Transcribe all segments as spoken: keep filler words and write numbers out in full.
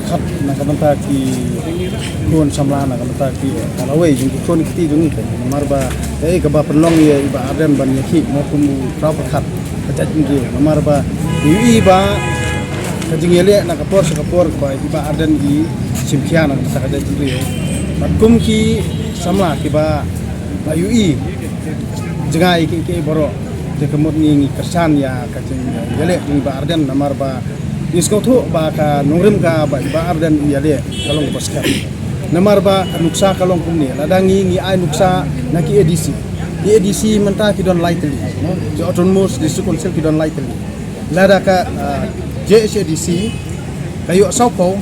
Khat na ka bynta ki khun samla, na ka bynta ki, ka lawei jong ki khun ki kti jong ngi. Namar ba kaei kaba pynlong ïa i Bah Ardent ban ïakhih mo kum u trai pyrkhat ka jaitbynriew. Namar ba ïohi ba ka jingïaleh na ka por sha ka por ba i Bah Ardent i shim khia na ka bynta ka jaitbynriew. Bad kum ki samla kiba la ïohi jngai ki ki baroh, te ka mut ngi ngi kyrshan ïa ka jingïaleh jong i Bah Ardent. Namar ba ngi sngewthuh ba ka nongrim kaba i Bah Ardent i ïaleh ka long kaba skhem. Namar ba ka nuksa ka long kumne, lada ngi ngi ai nuksa na ki A D C, ki A D C mynta ki don lai tylli, no? Ki Autonomous District Council ki don lai tylli. Lada ka, ah, J H A D C ka ïoh sawphew,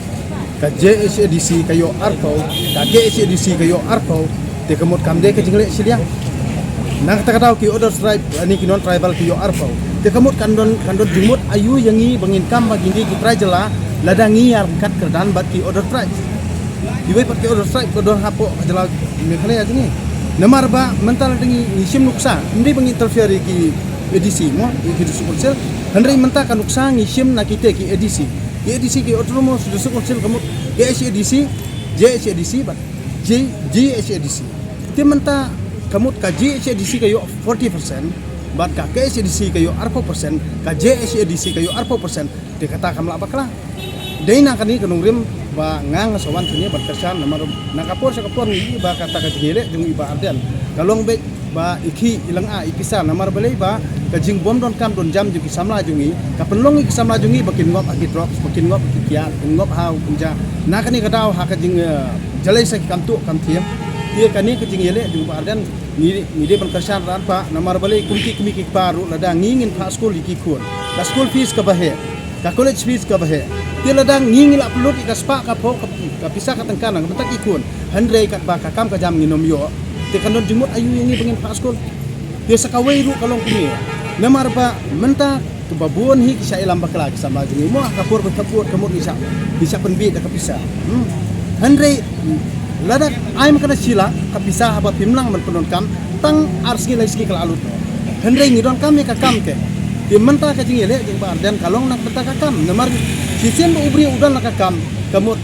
ka J H A D C ka ïoh arphew, ka K H A D C ka ïoh arphew, te ka mut kam dei ka jingleh shiliang. Na kata ka daw ki other tribe, ani ki non tribal ki ïoh arphew. Te ka mut kan don, kan don jingmut aïu ïa ngi ba ngin kam ba ngin dei ki trai jylla, lada ngi ïa ryngkat kyrdan bad ki other tribe. Iwei pat ki other tribe ka don hapoh ka jylla Meghalaya jong ngi. Namar ba mynta lada ngi, ngi shim nuksa, ym dei ba ngi interfere ïa ki A D C mo, ïa ki District Council. Hynrei mynta ka nuksa ngi shim na kita ki A D C. Ki A D C ki Autonomous District Council ka mut K H A D C, J H A D C bad J, J H A D C. Te mynta ka mut ka J H A D C ka ïoh forty percent, bad ka K H A D C ka ïoh arphew percent, ka J H A D C ka ïoh arphew percent, te kata kam lah bakla. Dei na kane ka nongrim ba nga nga sa wan shane ban kyrshan, namar na ka por sha ka por ngi ba kata ka jingïaleh jong i Bah Ardent ka long beit ba i khih i lynga i pisa, namar balei ba ka jingbym don kam don jam jong ki samla jong ngi ka pynlong ïa ki samla jong ngi ba kin ngop ha ki drugs, ba kin ngop ha ki kiad, kin ngop ha u pynjah. Na kane ka daw ha ka jing, eh, jlei sa ki kam tuh kam thiam. Te kane ka jingïaleh jong i Bah Ardent ngi, ngi dei ban kyrshan rat ba, namar balei kum ki kmie ki kpa ruh lada ngi ngin phah skul ïa ki khun, ka school fees kaba heh, ka college fees kaba heh. Te lada ngi ngi la pynlut ïa ka spah ka phew ka, ka pisa ka tyngka na ka bynta ki khun, hynrei katba ka kam ka jam ngin ym ïoh, te kan don jingmut aïu ïa ngi ba ngin phah skul? Te sa kawei ruh ka long kumne, namar ba mynta kiba bun hi ki shah ïalam bakla ki samla jong ngi mo, ha ka por ba ka por ka mut ngi shah, ngi shah pynbiej da ka pisa. Hmm. Hynrei lada ai ma ka na shi lak ka pisa haba phim nang ban pyndonkam, tang ar sngi lai sngi ka la lut. Hynrei ngi donkam ïa ka kam te. Te mynta ka jingïaleh jong i Bah Ardent ka long na ka bynta ka kam. Namar shisien ba u briew u don la ka kam, ka mut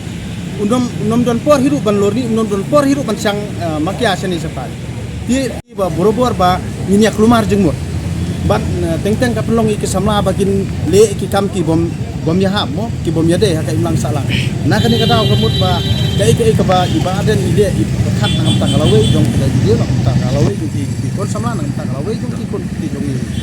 un ym, un ym don por hi ruh ban lorni, un ym don por hi ruh ban shang, eh, makia shane shatai. Te ba borabor ba ngin ïa kulmar jingmut. Bad, eh, teng teng ka pynlong ïa ki samla ba kin leh ïa ki kam ki bym, bym ïahap mo, ki bym ïadei ha ka imlang sahlang. Na kane ka daw ka mut ba kaei kaei kaba i Bah Ardent i leh i pyrkhat na ka bynta ka lawei jong ka jingïaleh, na ka bynta ka lawei jong ki, ki khun samla, na ka bynta ka lawei jong ki khun ki jong ngi.